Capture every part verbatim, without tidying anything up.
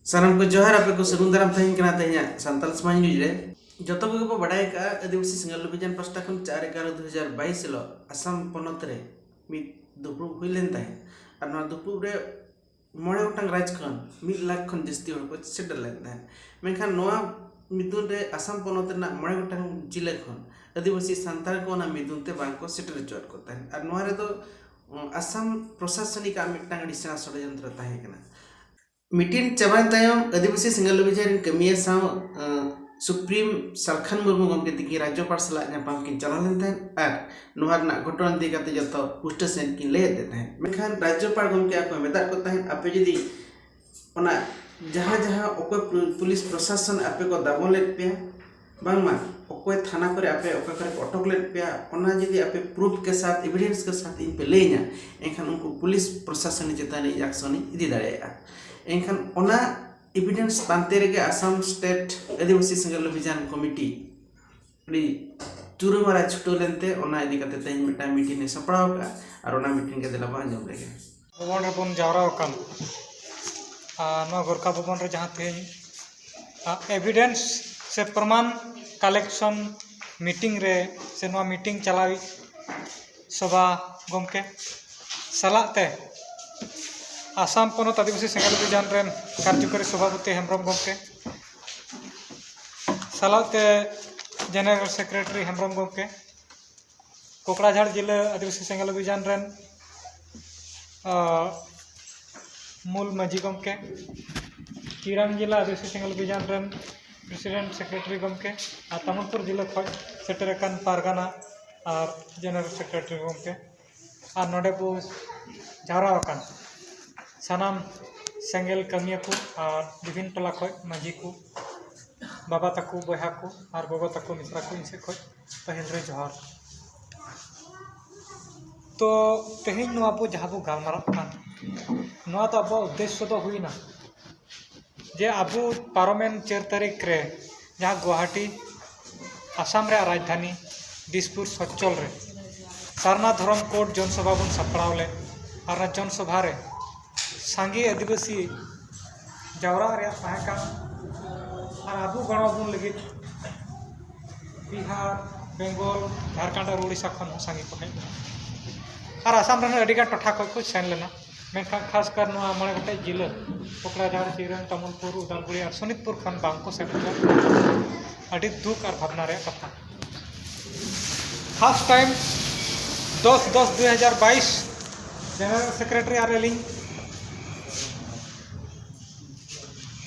ᱥᱟᱱᱟᱢ ᱠᱚ ᱡᱚᱦᱟᱨ, ᱟᱯᱮ ᱠᱚ ᱥᱟᱹᱜᱩᱱ ᱫᱟᱨᱟᱢ ᱛᱟᱦᱮᱱ ᱠᱟᱱᱟ ᱛᱮᱦᱮᱧᱟᱜ ᱥᱟᱱᱛᱟᱲ ᱥᱚᱢᱟᱡᱽ ᱱᱤᱭᱩᱡᱽ ᱨᱮ᱾ ᱡᱚᱛᱚ ᱠᱚᱜᱮ ᱵᱚ ᱵᱟᱰᱟᱭ ᱟᱠᱟᱫᱼᱟ, ᱟᱹᱫᱤᱵᱟᱹᱥᱤ ᱥᱮᱸᱜᱮᱞ ᱚᱵᱷᱤᱡᱟᱱ ᱯᱟᱥᱴᱟ ᱠᱷᱚᱱ ᱪᱟᱨ ᱮᱜᱟᱨᱚ ᱫᱩ ᱦᱟᱡᱟᱨ ᱵᱟᱭᱤᱥ ᱦᱤᱞᱳᱜ ᱟᱥᱟᱢ ᱯᱚᱱᱚᱛ ᱨᱮ ᱢᱤᱫ ᱫᱩᱯᱲᱩᱵ ᱦᱩᱭ ᱞᱮᱱ ᱛᱟᱦᱮᱸᱫ᱾ ᱟᱨ ᱱᱚᱣᱟ ᱫᱩᱯᱲᱩᱵ ᱨᱮ ᱢᱚᱬᱮ ᱜᱚᱴᱟᱝ ᱨᱟᱡᱽ ᱠᱷᱚᱱ ᱢᱤᱫ ᱞᱟᱠᱷ ᱠᱷᱚᱱ ᱡᱟᱹᱥᱛᱤ ᱦᱚᱲ ᱠᱚ ᱥᱮᱴᱮᱨ ᱞᱮᱱ ᱛᱟᱦᱮᱸᱫ᱾ ᱢᱮᱱᱠᱷᱟᱱ ᱱᱚᱣᱟ ᱢᱤᱫᱩᱱ ᱨᱮ ᱟᱥᱟᱢ ᱯᱚᱱᱚᱛ ᱨᱮᱱᱟᱜ ᱢᱚᱬᱮ ᱜᱚᱴᱟᱝ ᱡᱤᱞᱟᱹ ᱠᱷᱚᱱ ᱟᱹᱫᱤᱵᱟᱹᱥᱤ ᱥᱟᱱᱛᱟᱲ ᱠᱚ ᱚᱱᱟ ᱢᱤᱫᱩᱱ ᱛᱮ ᱵᱟᱝ ᱠᱚ ᱥᱮᱴᱮᱨ ᱦᱚᱪᱚᱣᱟᱫ ᱠᱚ ᱛᱟᱦᱮᱸᱫ᱾ ᱟᱨ ᱱᱚᱣᱟ ᱨᱮᱫᱚ, ᱚ, ᱟᱥᱟᱢ ᱯᱨᱚᱥᱟᱥᱚᱱᱤᱠ ᱟᱜ ᱢᱤᱫᱴᱟᱝ ᱟᱹᱰᱤ ᱥᱮᱬᱟ ᱥᱚᱲᱚᱡᱚᱱᱛᱨᱚ ᱛᱟᱦᱮᱸ ᱠᱟᱱᱟ᱾ ᱢᱤᱴᱤᱝ ᱪᱟᱵᱟᱭᱮᱱ ᱛᱟᱭᱚᱢ ᱟᱹᱫᱤᱵᱟᱹᱥᱤ ᱥᱮᱸᱜᱮᱞ ᱚᱵᱷᱤᱡᱟᱱ ᱨᱮᱱ ᱠᱟᱹᱢᱤᱭᱟᱹ ᱥᱟᱶ, ᱟᱸ, ᱥᱩᱯᱨᱤᱢ ᱥᱟᱞᱠᱷᱟᱱ ᱢᱩᱨᱢᱩ ᱜᱚᱢᱠᱮ ᱛᱤᱠᱤᱱ ᱨᱟᱡᱽᱡᱚᱯᱟᱲ ᱥᱟᱞᱟᱜ ᱧᱟᱯᱟᱢ ᱠᱤᱱ ᱪᱟᱞᱟᱣ ᱞᱮᱱ ᱛᱟᱦᱮᱸᱫ ᱟᱨ ᱱᱚᱣᱟ ᱨᱮᱱᱟᱜ ᱜᱷᱚᱴᱚᱱ ᱤᱫᱤ ᱠᱟᱛᱮ ᱡᱚᱛᱚ ᱯᱩᱥᱴᱟᱹ ᱥᱟᱺᱦᱤᱡ ᱠᱤᱱ ᱞᱟᱹᱭ ᱟᱫᱮ ᱛᱟᱦᱮᱸᱫ᱾ ᱢᱮᱱᱠᱷᱟᱱ ᱨᱟᱡᱽᱡᱚᱯᱟᱲ ᱜᱚᱢᱠᱮ ᱟᱠᱚ ᱢᱮᱛᱟᱫ ᱠᱚ ᱛᱟᱦᱮᱸᱫ, ᱟᱯᱮ ᱡᱩᱫᱤ ᱚᱱᱟ ᱡᱟᱦᱟᱸ ᱡᱟᱦᱟᱸ ᱚᱠᱚᱭ ᱯᱩ-, ᱯᱩᱞᱤᱥ ᱯᱨᱚᱥᱟᱥᱚᱱ ᱟᱯᱮ ᱠᱚ ᱫᱟᱵᱚ ᱞᱮᱫ ᱯᱮᱭᱟ, ᱵᱟᱝᱢᱟ ᱚᱠᱚᱭ ᱛᱷᱟᱱᱟ ᱠᱚᱨᱮ ᱟᱯᱮ ᱚᱠᱟ ᱠᱚᱨᱮ ᱠᱚ ᱟᱴᱚᱠ ᱞᱮᱫ ᱯᱮᱭᱟ, ᱚᱱᱟ ᱡᱩᱫᱤ ᱟᱯᱮ ᱯᱨᱩᱯᱷ ᱠᱮ ᱥᱟᱛᱷ, ᱮᱵᱷᱤᱰᱮᱱᱥ ᱠᱮ ᱥᱟᱛᱷ ᱤᱧ ᱯᱮ ᱞᱟᱹᱭᱟᱹᱧᱟ, ᱮᱱᱠᱷᱟᱱ ᱩᱱᱠᱩ ᱯᱩᱞᱤᱥ ᱯᱨᱚᱥᱟᱥᱚᱱᱤᱠ ᱪᱮᱛᱟᱱ ᱨᱮ ᱤᱧ ᱟᱠᱥᱚᱱ ᱤᱧ ᱤᱫᱤ ᱫᱟᱲᱮᱭᱟᱜᱼᱟ᱾ ᱮᱱᱠᱷᱟᱱ ᱚᱱᱟ ᱮᱵᱷᱤᱰᱮᱱᱥ ᱯᱟᱱᱛᱮ ᱨᱮᱜᱮ ᱟᱥᱟᱢ ᱥᱴᱮᱴ ᱟᱹᱫᱤᱵᱟᱹᱥᱤ ᱥᱮᱸᱜᱮᱞ ᱚᱵᱷᱤᱡᱟᱱ ᱠᱚᱢᱤᱴᱤ ᱟᱹᱰᱤ ᱪᱩᱨᱟᱹᱢᱟᱨᱟ ᱪᱷᱩᱴᱟᱹᱣ ᱞᱮᱱᱛᱮ ᱚᱱᱟ ᱤᱫᱤ ᱠᱟᱛᱮ ᱛᱮᱦᱮᱧ ᱢᱤᱫᱴᱟᱝ ᱢᱤᱴᱤᱝ ᱮ ᱥᱟᱯᱲᱟᱣ ᱟᱠᱟᱫᱼᱟ ᱟᱨ ᱚᱱᱟ ᱢᱤᱴᱤᱝ ᱜᱮ ᱫᱮᱞᱟ ᱵᱚᱱ ᱟᱸᱡᱚᱢ ᱞᱮᱜᱮ᱾ ᱵᱷᱚᱵᱚᱱ ᱨᱮᱵᱚᱱ ᱡᱟᱣᱨᱟ ᱟᱠᱟᱱ, ᱟᱨ ᱱᱚᱣᱟ ᱜᱳᱨᱠᱷᱟ ᱵᱷᱚᱵᱚᱱ ᱨᱮ ᱡᱟᱦᱟᱸ ᱛᱮᱦᱮᱧ, ᱟ, ᱮᱵᱷᱤᱰᱮᱱᱥ ᱥᱮ ᱯᱨᱚᱢᱟᱱ ᱠᱟᱞᱮᱠᱥᱚᱱ ᱢᱤᱴᱤᱝ ᱨᱮ ᱥᱮ ᱱᱚᱣᱟ ᱢᱤᱴᱤᱝ ᱪᱟᱞᱟᱣᱤᱡ ᱥᱚᱵᱷᱟ ᱜᱚᱢᱠᱮ ᱥᱟᱞᱟᱜ ᱛᱮ ᱟᱥᱟᱢ ᱯᱚᱱᱚᱛ ᱟᱹᱫᱤᱵᱟᱹᱥᱤ ᱥᱮᱸᱜᱮᱞ ᱚᱵᱷᱤᱡᱟᱱ ᱨᱮᱱ ᱠᱟᱨᱡᱚᱠᱟᱨᱤ ᱥᱚᱵᱷᱟᱯᱚᱛᱤ ᱦᱮᱢᱵᱨᱚᱢ ᱜᱚᱢᱠᱮ ᱥᱟᱞᱟᱜ ᱛᱮ ᱡᱮᱱᱟᱨᱮᱞ ᱥᱮᱠᱨᱮᱴᱟᱨᱤ ᱦᱮᱢᱵᱨᱚᱢ ᱜᱚᱢᱠᱮ, ᱠᱚᱠᱲᱟᱡᱷᱟᱲ ᱡᱤᱞᱟᱹ ᱟᱹᱫᱤᱵᱟᱹᱥᱤ ᱥᱮᱸᱜᱮᱞ ᱚᱵᱷᱤᱡᱟᱱ ᱨᱮᱱ, ᱟ, ᱢᱩᱞ ᱢᱟᱹᱡᱷᱤ ᱜᱚᱢᱠᱮ, ᱪᱤᱨᱟᱝ ᱡᱤᱞᱟᱹ ᱟᱹᱫᱤᱵᱟᱹᱥᱤ ᱥᱮᱸᱜᱮᱞ ᱚᱵᱷᱤᱡᱟᱱ ᱨᱮᱱ ᱯᱨᱮᱥᱤᱰᱮᱱᱴ ᱥᱮᱠᱨᱮᱴᱟᱨᱤ ᱜᱚᱢᱠᱮ, ᱟᱨ ᱛᱟᱢᱩᱞᱯᱩᱨ ᱡᱤᱞᱟᱹ ᱠᱷᱚᱱ ᱥᱮᱴᱮᱨ ᱟᱠᱟᱱ ᱯᱟᱨᱜᱟᱱᱟ ᱟᱨ ᱡᱮᱱᱟᱨᱮᱞ ᱥᱮᱠᱨᱮᱴᱟᱨᱤ ᱜᱚᱢᱠᱮ, ᱟᱨ ᱱᱚᱰᱮ ᱵᱚ ᱡᱟᱣᱨᱟ ᱟᱠᱟᱱ ᱥᱟᱱᱟᱢ ᱥᱮᱸᱜᱮᱞ ᱠᱟᱹᱢᱤᱭᱟᱹ ᱠᱚ ᱟᱨ ᱵᱤᱵᱷᱤᱱ ᱴᱚᱞᱟ ᱠᱷᱚᱱ ᱢᱟᱹᱡᱷᱤ ᱠᱚ, ᱵᱟᱵᱟ ᱛᱟᱠᱚ, ᱵᱚᱭᱦᱟ ᱠᱚ ᱟᱨ ᱜᱚᱜᱚ ᱛᱟᱠᱚ, ᱢᱤᱥᱨᱟ ᱠᱚ, ᱤᱧ ᱥᱮᱫ ᱠᱷᱚᱱ ᱯᱟᱹᱦᱤᱞ ᱨᱮ ᱡᱚᱦᱟᱨ᱾ ᱛᱚ ᱛᱮᱦᱮᱧ ᱱᱚᱣᱟ ᱵᱚ ᱡᱟᱦᱟᱸ ᱵᱚ ᱜᱟᱞᱢᱟᱨᱟᱜ ᱠᱟᱱ, ᱱᱚᱣᱟ ᱫᱚ ᱟᱵᱚᱣᱟᱜ ᱩᱫᱽᱫᱮᱥᱥᱚ ᱫᱚ ᱦᱩᱭᱱᱟ ᱡᱮ ᱟᱵᱚ ᱯᱟᱨᱚᱢᱮᱱ ᱪᱟᱨ ᱛᱟᱹᱨᱤᱠᱷ ᱨᱮ ᱡᱟᱦᱟᱸ ᱜᱩᱣᱟᱦᱟᱴᱤ, ᱟᱥᱟᱢ ᱨᱮᱭᱟᱜ ᱨᱟᱡᱽᱫᱷᱟᱱᱤ ᱫᱤᱥᱯᱩᱨ ᱥᱚᱪᱪᱚᱞ ᱨᱮ ᱥᱟᱨᱱᱟ ᱫᱷᱚᱨᱚᱢ ᱠᱳᱰ ᱡᱚᱱᱥᱚᱵᱷᱟ ᱵᱚᱱ ᱥᱟᱯᱲᱟᱣ ᱞᱮᱫ, ᱟᱨ ᱚᱱᱟ ᱡᱚᱱᱥᱚᱵᱷᱟ ᱨᱮ ᱥᱟᱸᱜᱮ ᱟᱹᱫᱤᱵᱟᱹᱥᱤ ᱡᱟᱣᱨᱟᱜ ᱨᱮᱭᱟᱜ ᱛᱟᱦᱮᱸ ᱠᱟᱱ ᱟᱨ ᱟᱵᱚ ᱜᱚᱲᱚ ᱟᱵᱚᱱ ᱞᱟᱹᱜᱤᱫ ᱵᱤᱦᱟᱨ, ᱵᱮᱝᱜᱚᱞ, ᱡᱷᱟᱲᱠᱷᱚᱸᱰ ᱟᱨ ᱳᱰᱤᱥᱟ ᱠᱷᱚᱱ ᱦᱚᱸ ᱥᱟᱸᱜᱮ ᱠᱚ ᱦᱮᱡ ᱞᱮᱱᱟ᱾ ᱟᱨ ᱟᱥᱟᱢ ᱨᱮᱱ ᱟᱹᱰᱤᱜᱟᱱ ᱴᱚᱴᱷᱟ ᱠᱷᱚᱱ ᱠᱚ ᱥᱮᱱ ᱞᱮᱱᱟ, ᱢᱮᱱᱠᱷᱟᱱ ᱠᱷᱟᱥ ᱠᱟᱨ ᱱᱚᱣᱟ ᱢᱚᱬᱮ ᱜᱚᱴᱮᱡ ᱡᱤᱞᱟᱹ, ᱠᱳᱠᱲᱟᱡᱷᱟᱲ, ᱪᱤᱨᱟᱝ, ᱛᱟᱢᱩᱞᱯᱩᱨ, ᱩᱫᱟᱞᱜᱩᱲᱤ ᱟᱨ ᱥᱳᱱᱤᱛᱯᱩᱨ ᱠᱷᱚᱱ ᱵᱟᱝ ᱠᱚ ᱥᱮᱱ ᱞᱮᱱᱟ᱾ ᱟᱹᱰᱤ ᱫᱩᱠ ᱟᱨ ᱵᱷᱟᱵᱽᱱᱟ ᱨᱮᱭᱟᱜ ᱠᱟᱛᱷᱟ᱾ ᱯᱷᱟᱥᱴ ᱴᱟᱭᱤᱢ ᱫᱚᱥ ᱫᱚᱥ ᱫᱩᱭ ᱦᱟᱡᱟᱨ ᱵᱟᱭᱤᱥ ᱡᱮᱱᱟᱨᱮᱞ ᱥᱮᱠᱨᱮᱴᱟᱨᱤ ᱟᱨ ᱟᱹᱞᱤᱧ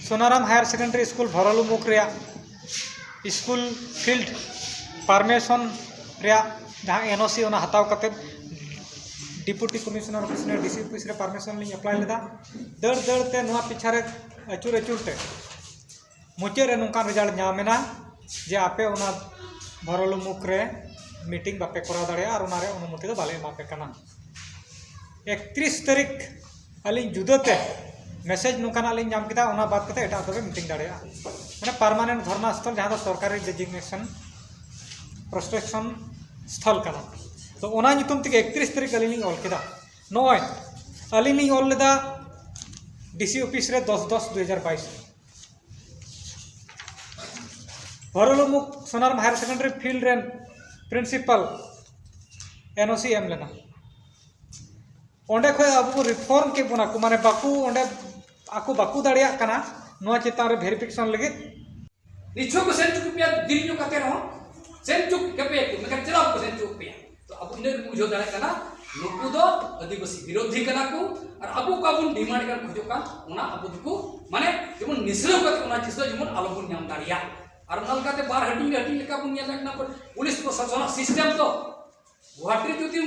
ᱥᱳᱱᱟᱨᱟᱢ ᱦᱟᱭᱟᱨ ᱥᱮᱠᱮᱱᱰᱟᱨᱤ ᱥᱠᱩᱞ ᱵᱷᱚᱨᱚᱞᱩᱢᱩᱠᱷ ᱨᱮᱭᱟᱜ ᱥᱠᱩᱞ ᱯᱷᱤᱞᱰ ᱯᱟᱨᱢᱤᱥᱚᱱ ᱨᱮᱭᱟᱜ ᱡᱟᱦᱟᱸ ᱮᱱ ᱳ ᱥᱤ, ᱚᱱᱟ ᱦᱟᱛᱟᱣ ᱠᱟᱛᱮᱫ ᱰᱮᱯᱩᱴᱤ ᱠᱚᱢᱤᱥᱚᱱᱟᱨ ᱚᱯᱷᱤᱥ ᱨᱮ, ᱰᱤ ᱥᱤ ᱚᱯᱷᱤᱥ ᱨᱮ ᱯᱟᱨᱢᱤᱥᱚᱱ ᱞᱤᱧ ᱮᱯᱞᱟᱭ ᱞᱮᱫᱟ᱾ ᱫᱟᱹᱲ ᱫᱟᱹᱲ ᱛᱮ, ᱱᱚᱣᱟ ᱯᱤᱪᱷᱟ ᱨᱮ ᱟᱹᱪᱩᱨ ᱟᱹᱪᱩᱨ ᱛᱮ ᱢᱩᱪᱟᱹᱫ ᱨᱮ ᱱᱚᱝᱠᱟᱱ ᱨᱮᱡᱟᱞᱴ ᱧᱟᱢ ᱮᱱᱟ ᱡᱮ ᱟᱯᱮ ᱚᱱᱟ ᱵᱷᱚᱨᱚᱞᱩᱢᱩᱠᱷ ᱨᱮ ᱢᱤᱴᱤᱝ ᱵᱟᱯᱮ ᱠᱚᱨᱟᱣ ᱫᱟᱲᱮᱭᱟᱜᱼᱟ ᱟᱨ ᱚᱱᱟ ᱨᱮ ᱚᱱᱩᱢᱚᱛᱤ ᱫᱚ ᱵᱟᱞᱮ ᱮᱢᱟ ᱯᱮ ᱠᱟᱱᱟ᱾ ᱮᱠᱛᱨᱤᱥ ᱛᱟᱹᱨᱤᱠᱷ ᱟᱹᱞᱤᱧ ᱡᱩᱫᱟᱹᱛᱮ ᱢᱮᱥᱮᱡᱽ ᱱᱚᱝᱠᱟᱱᱟᱜ ᱞᱤᱧ ᱧᱟᱢ ᱠᱮᱫᱟ, ᱚᱱᱟ ᱵᱟᱫ ᱠᱟᱛᱮ ᱮᱴᱟᱜ ᱫᱚᱯᱮ ᱢᱤᱴᱤᱝ ᱫᱟᱲᱮᱭᱟᱜᱼᱟ᱾ ᱢᱟᱱᱮ ᱯᱟᱨᱢᱟᱱᱮᱱᱴ ᱫᱷᱚᱨᱱᱟ ᱥᱛᱷᱚᱞ, ᱡᱟᱦᱟᱸ ᱫᱚ ᱥᱚᱨᱠᱟᱨᱤ ᱰᱮᱡᱤᱜᱱᱮᱥᱚᱱ ᱯᱨᱚᱥᱴᱨᱟᱠᱥᱚᱱ ᱥᱛᱷᱚᱞ ᱠᱟᱱᱟ᱾ ᱛᱚ ᱚᱱᱟ ᱧᱩᱛᱩᱢ ᱛᱮᱜᱮ ᱮᱠᱛᱨᱤᱥ ᱛᱟᱹᱨᱤᱠᱷ ᱟᱹᱞᱤᱧ ᱞᱤᱧ ᱚᱞ ᱠᱮᱫᱟ᱾ ᱱᱚᱜᱼᱚᱭ ᱟᱹᱞᱤᱧ ᱞᱤᱧ ᱚᱞ ᱞᱮᱫᱟ ᱰᱤ ᱥᱤ ᱚᱯᱷᱤᱥ ᱨᱮ ᱫᱚᱥ ᱫᱚᱥ ᱫᱩ ᱦᱟᱡᱟᱨ ᱵᱟᱭᱤᱥ᱾ ᱵᱷᱚᱨᱚᱞᱩᱢᱩᱠᱷ ᱥᱳᱱᱟᱨᱟᱢ ᱦᱟᱭᱟᱨ ᱥᱮᱠᱮᱱᱰᱟᱨᱤ ᱯᱷᱤᱞᱰ ᱨᱮᱱ ᱯᱨᱤᱱᱥᱤᱯᱟᱞ ᱮᱱ ᱳ ᱥᱤ ᱮᱢ ᱞᱮᱱᱟ᱾ ᱚᱸᱰᱮ ᱠᱷᱚᱱ ᱟᱵᱚ ᱠᱚ ᱨᱤᱯᱷᱚᱨᱢ ᱠᱮᱫ ᱵᱚᱱᱟ ᱠᱚ, ᱢᱟᱱᱮ ᱵᱟᱠᱚ, ᱚᱸᱰᱮ ᱟᱠᱚ ᱵᱟᱠᱚ ᱫᱟᱲᱮᱭᱟᱜ ᱠᱟᱱᱟ ᱱᱚᱣᱟ ᱪᱮᱛᱟᱱ ᱨᱮ ᱵᱷᱮᱨᱤᱯᱷᱤᱠᱮᱥᱚᱱ ᱞᱟᱹᱜᱤᱫ᱾ ᱱᱤᱪᱷᱚ ᱠᱚ ᱥᱮᱱ ᱦᱚᱪᱚ ᱯᱮᱭᱟ, ᱫᱤᱱ ᱧᱚᱜ ᱠᱟᱛᱮ ᱨᱮᱦᱚᱸ ᱥᱮᱱ ᱦᱚᱪᱚ ᱠᱟᱯᱮᱭᱟ ᱠᱚ, ᱢᱮᱱᱠᱷᱟᱱ ᱪᱮᱫᱟᱜ ᱵᱟᱠᱚ ᱥᱮᱱ ᱦᱚᱪᱚ ᱯᱮᱭᱟ? ᱛᱚ ᱟᱵᱚ ᱤᱱᱟᱹ ᱜᱮᱵᱚᱱ ᱵᱩᱡᱷᱟᱹᱣ ᱫᱟᱲᱮᱭᱟᱜ ᱠᱟᱱᱟ, ᱱᱩᱠᱩ ᱫᱚ ᱟᱹᱫᱤᱵᱟᱹᱥᱤ ᱵᱤᱨᱳᱫᱷᱤ ᱠᱟᱱᱟ ᱠᱚ᱾ ᱟᱨ ᱟᱵᱚ ᱚᱠᱟ ᱵᱚᱱ ᱰᱤᱢᱟᱱᱰ ᱠᱟᱱ, ᱠᱷᱚᱡᱚᱜ ᱠᱟᱱ, ᱚᱱᱟ ᱟᱵᱚ ᱫᱚᱠᱚ, ᱢᱟᱱᱮ, ᱡᱮᱢᱚᱱ ᱱᱤᱥᱲᱟᱹᱣ ᱠᱟᱛᱮ ᱚᱱᱟ ᱪᱤᱡᱽ ᱫᱚ ᱡᱮᱢᱚᱱ ᱟᱞᱚ ᱵᱚᱱ ᱧᱟᱢ ᱫᱟᱲᱮᱭᱟᱜ᱾ ᱟᱨ ᱚᱱᱟ ᱞᱮᱠᱟᱛᱮ ᱵᱟᱨ ᱦᱟᱹᱴᱤᱧ ᱦᱟᱹᱴᱤᱧ ᱞᱮᱠᱟ ᱵᱚᱱ ᱧᱮᱞ ᱫᱟᱲᱮᱭᱟᱜ ᱠᱟᱱᱟ ᱯᱩᱞᱤᱥ ᱯᱨᱚᱥᱟᱥᱚᱱᱟᱜ ᱥᱤᱥᱴᱮᱢ ᱫᱚ᱾ ᱜᱩᱣᱟᱦᱟᱴᱤ ᱨᱮ ᱡᱩᱫᱤ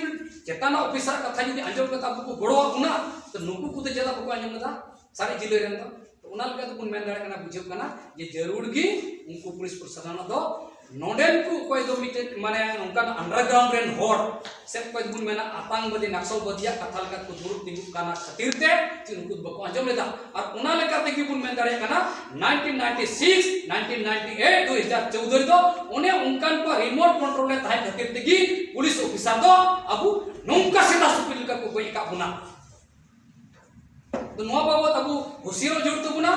ᱪᱮᱛᱟᱱ ᱚᱯᱷᱤᱥᱟᱨᱟᱜ ᱠᱟᱛᱷᱟ ᱡᱩᱫᱤ ᱟᱸᱡᱚᱢ ᱠᱟᱛᱮ ᱟᱵᱚ ᱠᱚ ᱜᱚᱲᱚ ᱟᱵᱚᱱᱟ, ᱛᱚ ᱱᱩᱠᱩ ᱠᱚᱫᱚ ᱪᱮᱫᱟᱜ ᱵᱟᱠᱚ ᱟᱸᱡᱚᱢ ᱞᱮᱫᱟ? ᱥᱟᱨᱮᱡ ᱡᱤᱞᱟᱹ ᱨᱮᱱ ᱫᱚ᱾ ᱛᱚ ᱚᱱᱟ ᱞᱮᱠᱟ ᱛᱮᱵᱚᱱ ᱢᱮᱱ ᱫᱟᱲᱮᱭᱟᱜ ᱠᱟᱱᱟ, ᱵᱩᱡᱷᱟᱹᱜ ᱠᱟᱱᱟ ᱡᱮ ᱡᱟᱹᱨᱩᱲ ᱜᱮ ᱩᱱᱠᱩ ᱯᱩᱞᱤᱥ ᱯᱨᱚᱥᱟᱥᱚᱱ ᱫᱚ ᱱᱚᱰᱮᱱ ᱠᱚ ᱚᱠᱚᱭ ᱫᱚ ᱢᱤᱫᱴᱮᱱ, ᱢᱟᱱᱮ, ᱚᱱᱠᱟᱱ underground ᱨᱮᱱ ᱦᱚᱲ ᱥᱮ ᱚᱠᱚᱭ ᱫᱚᱵᱚᱱ ᱢᱮᱱᱟ ᱟᱛᱟᱝᱵᱟᱫᱤ ᱱᱟᱠᱥᱚᱞᱵᱟᱫᱤᱭᱟᱜ ᱠᱟᱛᱷᱟ ᱞᱮᱠᱟ ᱠᱚ ᱫᱩᱲᱩᱵ ᱛᱤᱸᱜᱩᱜ ᱠᱟᱱᱟ ᱠᱷᱟᱹᱛᱤᱨ ᱛᱮ ᱪᱮᱫ ᱩᱱᱠᱩ ᱫᱚ ᱵᱟᱠᱚ ᱟᱸᱡᱚᱢ ᱞᱮᱫᱟ᱾ ᱟᱨ ᱚᱱᱟ ᱞᱮᱠᱟ ᱛᱮᱜᱮ ᱵᱚᱱ ᱢᱮᱱ ᱫᱟᱲᱮᱭᱟᱜ ᱠᱟᱱᱟ, nineteen ninety six, nineteen ninety eight, ᱫᱩ ᱦᱟᱡᱟᱨ ᱪᱳᱣᱫᱚ ᱨᱮᱫᱚ ᱚᱱᱮ ᱚᱱᱠᱟᱱ ᱠᱚ ᱨᱤᱢᱳᱴ ᱠᱚᱱᱴᱨᱳᱞ ᱨᱮ ᱛᱟᱦᱮᱸ ᱠᱷᱟᱹᱛᱤᱨ ᱛᱮᱜᱮ ᱯᱩᱞᱤᱥ ᱚᱯᱷᱤᱥᱟᱨ ᱫᱚ ᱟᱵᱚ ᱱᱚᱝᱠᱟ ᱥᱮᱛᱟ ᱥᱩᱯᱤ ᱞᱮᱠᱟ ᱠᱚ ᱜᱚᱡ ᱟᱠᱟᱫ ᱵᱚᱱᱟ᱾ ᱛᱚ ᱱᱚᱣᱟ ᱵᱟᱵᱚᱛ ᱟᱵᱚ ᱦᱩᱥᱤᱭᱟᱹᱨᱚᱜ ᱡᱟᱹᱨᱩᱲ ᱛᱟᱵᱚᱱᱟ᱾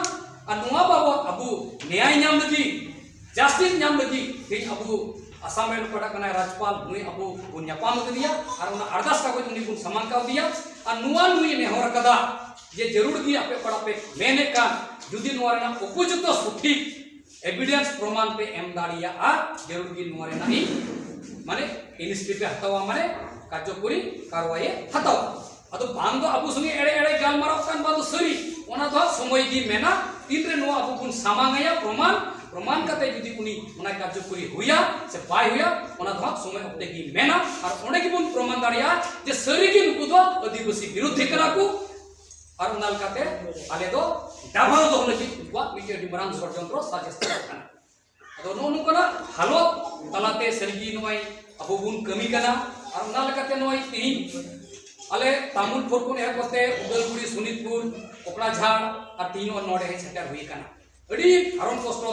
ᱱᱮᱭᱟᱭ ᱧᱟᱢ ᱞᱟᱹᱜᱤᱫ, ᱡᱟᱥᱴᱤᱥ ᱧᱟᱢ ᱞᱟᱹᱜᱤᱫ ᱛᱮᱦᱮᱧ ᱟᱵᱚ ᱟᱥᱟᱢ ᱨᱮᱱ ᱚᱠᱟᱴᱟᱜ ᱠᱟᱱᱟᱭ ᱨᱟᱡᱽᱯᱟᱞ, ᱱᱩᱭ ᱟᱵᱚ ᱵᱚᱱ ᱧᱟᱯᱟᱢ ᱠᱟᱫᱮᱭᱟ ᱟᱨ ᱚᱱᱟ ᱟᱨᱫᱟᱥ ᱠᱟᱜᱚᱡᱽ ᱩᱱᱤ ᱵᱚᱱ ᱥᱟᱢᱟᱝ ᱠᱟᱣᱫᱮᱭᱟ᱾ ᱟᱨ ᱱᱚᱣᱟ ᱱᱩᱭ ᱱᱮᱦᱚᱨ ᱠᱟᱫᱟ ᱡᱮ ᱡᱟᱹᱨᱩᱲ ᱜᱮ ᱟᱯᱮ ᱚᱠᱟᱴᱟᱜ ᱯᱮ ᱢᱮᱱᱮᱫ ᱠᱟᱱ, ᱡᱩᱫᱤ ᱱᱚᱣᱟ ᱨᱮᱱᱟᱜ ᱩᱯᱚᱡᱩᱠᱛᱚ ᱥᱚᱴᱷᱤᱠ ᱮᱵᱤᱰᱮᱱᱥ ᱯᱨᱚᱢᱟᱱ ᱯᱮ ᱮᱢ ᱫᱟᱲᱮᱭᱟᱜᱼᱟ, ᱡᱟᱹᱨᱩᱲ ᱜᱮ ᱱᱚᱣᱟ ᱨᱮᱱᱟᱜ ᱤᱧ ᱢᱟᱱᱮ ᱤᱱᱤᱥᱤᱭᱮᱴᱤᱵᱷ ᱮ ᱦᱟᱛᱟᱣᱟ, ᱢᱟᱱᱮ ᱠᱟᱨᱡᱚᱠᱚᱨᱤ ᱠᱟᱨᱣᱟᱭᱮ ᱦᱟᱛᱟᱣᱟ᱾ ᱟᱫᱚ ᱵᱟᱝ ᱫᱚ ᱟᱵᱚ ᱥᱚᱸᱜᱮ ᱮᱲᱮ ᱮᱲᱮ ᱜᱟᱞᱢᱟᱨᱟᱣ ᱠᱟᱱ, ᱵᱟᱝ ᱫᱚ ᱥᱟᱹᱨᱤ, ᱚᱱᱟ ᱫᱚ ᱦᱟᱸᱜ ᱥᱚᱢᱚᱭ ᱜᱮ ᱢᱮᱱᱟ᱾ ᱛᱤᱱᱨᱮ ᱱᱚᱣᱟ ᱟᱵᱚ ᱵᱚᱱ ᱥᱟᱢᱟᱝ ᱟᱭᱟ ᱯᱨᱚᱢᱟᱱ, ᱯᱨᱚᱢᱟᱱ ᱠᱟᱛᱮ ᱡᱩᱫᱤ ᱩᱱᱤ ᱚᱱᱟ ᱠᱟᱨᱡᱚᱠᱚᱨᱤ ᱦᱩᱭᱟ ᱥᱮ ᱵᱟᱭ ᱦᱩᱭᱟ, ᱚᱱᱟ ᱫᱚ ᱦᱟᱸᱜ ᱥᱚᱢᱚᱭ ᱚᱠᱛᱮ ᱜᱮ ᱢᱮᱱᱟ᱾ ᱟᱨ ᱚᱸᱰᱮ ᱜᱮᱵᱚᱱ ᱯᱨᱚᱢᱟᱱ ᱫᱟᱲᱮᱭᱟᱜᱼᱟ ᱡᱮ ᱥᱟᱹᱨᱤ ᱜᱮ ᱱᱩᱠᱩ ᱫᱚ ᱟᱹᱫᱤᱵᱟᱹᱥᱤ ᱵᱤᱨᱩᱫᱷᱤ ᱠᱟᱱᱟ ᱠᱚ᱾ ᱟᱨ ᱚᱱᱟ ᱞᱮᱠᱟᱛᱮ ᱟᱞᱮ ᱫᱚ ᱰᱟᱵᱷᱟᱣ ᱫᱚᱦᱚ ᱞᱟᱹᱜᱤᱫ ᱩᱱᱠᱩᱣᱟᱜ ᱢᱤᱫᱴᱮᱱ ᱟᱹᱰᱤ ᱢᱟᱨᱟᱝ ᱥᱚᱲᱡᱚᱱᱛᱨᱚ ᱥᱟᱡᱮᱥᱴ ᱠᱟᱱᱟ᱾ ᱟᱫᱚ ᱱᱚᱜᱼᱚ ᱱᱚᱝᱠᱟᱱᱟᱜ ᱦᱟᱞᱚᱛ ᱛᱟᱞᱟᱛᱮ ᱥᱟᱹᱨᱤᱜᱮ ᱱᱚᱜᱼᱚᱭ ᱟᱵᱚ ᱵᱚᱱ ᱠᱟᱹᱢᱤ ᱠᱟᱱᱟ᱾ ᱟᱨ ᱚᱱᱟ ᱞᱮᱠᱟᱛᱮ ᱱᱚᱜᱼᱚᱭ ᱛᱮᱦᱮᱧ ᱟᱞᱮ ᱛᱟᱢᱩᱞᱯᱩᱨ ᱠᱷᱚᱱ ᱮᱦᱚᱵ ᱠᱟᱛᱮ ᱩᱫᱟᱞᱜᱩᱲᱤ, ᱥᱳᱱᱤᱛᱯᱩᱨ, ᱠᱚᱠᱲᱟᱡᱷᱟᱲ ᱟᱨ ᱛᱮᱦᱮᱧ ᱱᱚᱜᱼᱚᱭ ᱱᱚᱰᱮ ᱦᱮᱡ ᱥᱮᱴᱮᱨ ᱦᱩᱭ ᱠᱟᱱᱟ᱾ ᱟᱹᱰᱤ ᱦᱟᱨᱚᱱ ᱠᱚᱥᱴᱚ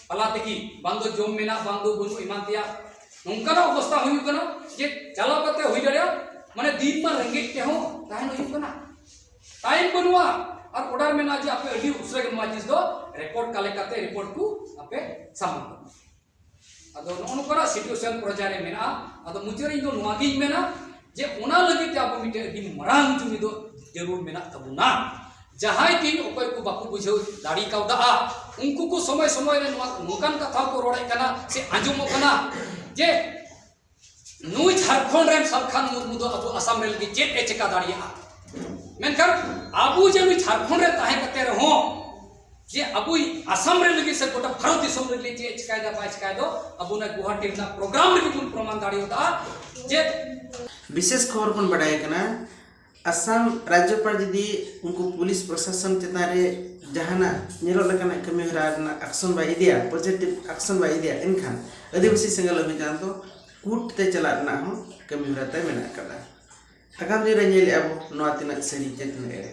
ᱛᱟᱞᱟ ᱛᱮᱜᱮ, ᱵᱟᱝ ᱫᱚ ᱡᱚᱢ ᱢᱮᱱᱟᱜ, ᱵᱟᱝ ᱫᱚ ᱵᱟᱹᱱᱩᱜ ᱮᱢᱟᱱ ᱛᱮᱭᱟᱜ, ᱱᱚᱝᱠᱟᱱᱟᱜ ᱚᱵᱚᱥᱛᱟ ᱦᱩᱭᱩᱜ ᱠᱟᱱᱟ ᱡᱮ ᱪᱟᱞᱟᱣ ᱠᱟᱛᱮ ᱦᱩᱭ ᱫᱟᱲᱮᱭᱟᱜᱼᱟ, ᱢᱟᱱᱮ ᱫᱤᱱ ᱢᱟ ᱨᱮᱸᱜᱮᱡ ᱛᱮᱦᱚᱸ ᱛᱟᱦᱮᱱ ᱦᱩᱭᱩᱜ ᱠᱟᱱᱟ, ᱴᱟᱭᱤᱢ ᱵᱟᱹᱱᱩᱜᱼᱟ᱾ ᱟᱨ ᱚᱨᱰᱟᱨ ᱢᱮᱱᱟᱜᱼᱟ ᱡᱮ ᱟᱯᱮ ᱟᱹᱰᱤ ᱩᱥᱟᱹᱨᱟ ᱜᱮ ᱱᱚᱣᱟ ᱡᱤᱱᱤᱥ ᱫᱚ ᱨᱮᱠᱚᱨᱰ ᱠᱟᱞᱮᱠᱴ ᱠᱟᱛᱮ ᱨᱤᱯᱳᱨᱴ ᱠᱚ ᱟᱯᱮ ᱥᱟᱢᱟᱝ ᱠᱟᱜᱼᱟ᱾ ᱟᱫᱚ ᱱᱚᱜᱼᱚ ᱱᱚᱝᱠᱟᱱᱟᱜ ᱥᱤᱪᱩᱭᱮᱥᱚᱱ ᱯᱨᱚᱡᱟ ᱨᱮ ᱢᱮᱱᱟᱜᱼᱟ᱾ ᱟᱫᱚ ᱢᱩᱪᱟᱹᱫ ᱨᱮ ᱤᱧ ᱫᱚ ᱱᱚᱣᱟ ᱜᱤᱧ ᱢᱮᱱᱟ ᱡᱮ ᱚᱱᱟ ᱞᱟᱹᱜᱤᱫ ᱛᱮ ᱟᱵᱚ ᱢᱤᱫᱴᱮᱱ ᱟᱹᱰᱤ ᱢᱟᱨᱟᱝ ᱡᱩᱢᱤ ᱫᱚ ᱡᱟᱹᱨᱩᱲ ᱢᱮᱱᱟᱜ ᱛᱟᱵᱚᱱᱟ᱾ ᱡᱟᱦᱟᱸᱭ ᱛᱮᱦᱮᱧ ᱚᱠᱚᱭ ᱠᱚ ᱵᱟᱠᱚ ᱵᱩᱡᱷᱟᱹᱣ ᱫᱟᱲᱮ ᱠᱟᱣᱫᱟ, ᱩᱱᱠᱩ ᱠᱚ ᱥᱚᱢᱚᱭ ᱥᱚᱢᱚᱭ ᱨᱮ ᱱᱚᱣᱟ ᱱᱚᱝᱠᱟᱱ ᱠᱟᱛᱷᱟ ᱠᱚ ᱨᱚᱲᱮᱫ ᱠᱟᱱᱟ ᱥᱮ ᱟᱸᱡᱚᱢᱚᱜ ᱠᱟᱱᱟ ᱡᱮ ᱱᱩᱭ ᱡᱷᱟᱲᱠᱷᱚᱸᱰ ᱨᱮᱱ ᱥᱟᱞᱠᱷᱟᱱ ᱢᱩᱨᱢᱩ ᱫᱚ ᱟᱵᱚ ᱟᱥᱟᱢ ᱨᱮ ᱞᱟᱹᱜᱤᱫ ᱪᱮᱫ ᱮ ᱪᱮᱠᱟ ᱫᱟᱲᱮᱭᱟᱜᱼᱟ? ᱢᱮᱱᱠᱷᱟᱱ ᱟᱵᱚ ᱡᱮ ᱱᱩᱭ ᱡᱷᱟᱲᱠᱷᱚᱸᱰ ᱨᱮ ᱛᱟᱦᱮᱸ ᱠᱟᱛᱮ ᱨᱮᱦᱚᱸ ᱡᱮ ᱟᱵᱚ ᱟᱥᱟᱢ ᱨᱮ ᱞᱟᱹᱜᱤᱫ ᱥᱮ ᱜᱚᱴᱟ ᱵᱷᱟᱨᱚᱛ ᱫᱤᱥᱚᱢ ᱨᱮ ᱞᱟᱹᱜᱤᱫ ᱪᱮᱫ ᱮ ᱪᱮᱠᱟᱭᱮᱫᱟ ᱵᱟᱭ ᱪᱮᱠᱟᱭᱮᱫᱟ, ᱟᱵᱚ ᱚᱱᱟ ᱜᱩᱣᱟᱦᱟᱴᱤ ᱨᱮᱱᱟᱜ ᱯᱨᱳᱜᱨᱟᱢ ᱨᱮᱜᱮ ᱵᱚᱱ ᱯᱨᱚᱢᱟᱱ ᱫᱟᱲᱮᱭᱟᱫᱟ ᱡᱮ ᱵᱤᱥᱮᱥ ᱠᱷᱚᱵᱚᱨ ᱵᱚᱱ ᱵᱟᱰᱟᱭ ᱠᱟᱱᱟ, ᱟᱥᱟᱢ ᱨᱟᱡᱽᱡᱚᱯᱟᱲ ᱡᱩᱫᱤ ᱩᱱᱠᱩ ᱯᱩᱞᱤᱥ ᱯᱨᱚᱥᱟᱥᱚᱱ ᱪᱮᱛᱟᱱ ᱨᱮ ᱡᱟᱦᱟᱱᱟᱜ ᱧᱮᱞᱚᱜ ᱞᱮᱠᱟᱱᱟᱜ ᱠᱟᱹᱢᱤ ᱦᱚᱨᱟ ᱨᱮᱱᱟᱜ ᱟᱠᱥᱚᱱ ᱵᱟᱭ ᱤᱫᱤᱭᱟ, ᱯᱚᱡᱤᱴᱤᱵᱷ ᱟᱠᱥᱚᱱ ᱵᱟᱭ ᱤᱫᱤᱭᱟ, ᱮᱱᱠᱷᱟᱱ ᱟᱹᱫᱤᱵᱟᱹᱥᱤ ᱥᱮᱸᱜᱮᱞ ᱚᱵᱷᱤᱡᱟᱱ ᱫᱚ ᱠᱳᱨᱴ ᱛᱮ ᱪᱟᱞᱟᱜ ᱨᱮᱱᱟᱜ ᱦᱚᱸ ᱠᱟᱹᱢᱤ ᱦᱚᱨᱟ ᱛᱟᱭ ᱢᱮᱱᱟᱜ ᱟᱠᱟᱫᱟ᱾ ᱟᱜᱟᱢ ᱫᱤᱱ ᱨᱮ ᱧᱮᱞᱮᱫᱼᱟ ᱵᱚ ᱱᱚᱣᱟ ᱛᱤᱱᱟᱹᱜ ᱥᱟᱹᱨᱤ ᱪᱮ ᱛᱤᱱᱟᱹᱜ ᱮᱲᱮ᱾